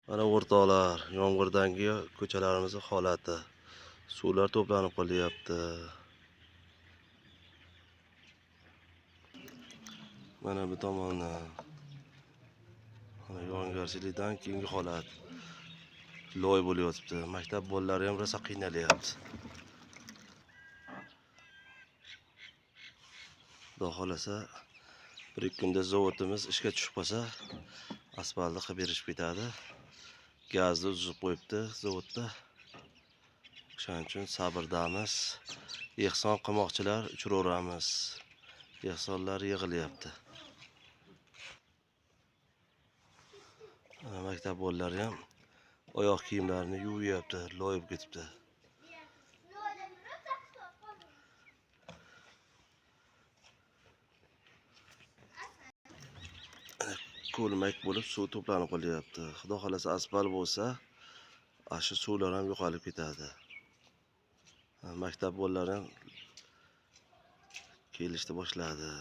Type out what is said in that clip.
Mana o'rtoqlar, yomg'irdan keyin ko'chalarimizning holati. Suvlar to'planib qolyapti. Mana bu tomondan. Mana yog'ingarchilikdan keyingi holat. Loy bo'lib yotibdi. Maktab bolalari ham rosa qiynalyapti. Xudo xolasa bir ikki kunda zavodimiz ishga tushib qolsa, asfaltni qilib berishib ketadi. Gazni uzib qo'yibdi zavodda. O'shaning uchun sabrdamiz. Ehson qilmoqchilar uchraveramiz. Ehsonlar yig'ilyapti. Mana maktab bolalari ham oyoq kiyimlarini yuvyapti, loyib ketibdi. Ko'lmak bo'lib suv to'planib qolyapti. Xudo xolasa asfalt bo'lsa, ana shu suvlar ham yo'qolib ketadi. Maktab bolalari ham kelishni boshladi.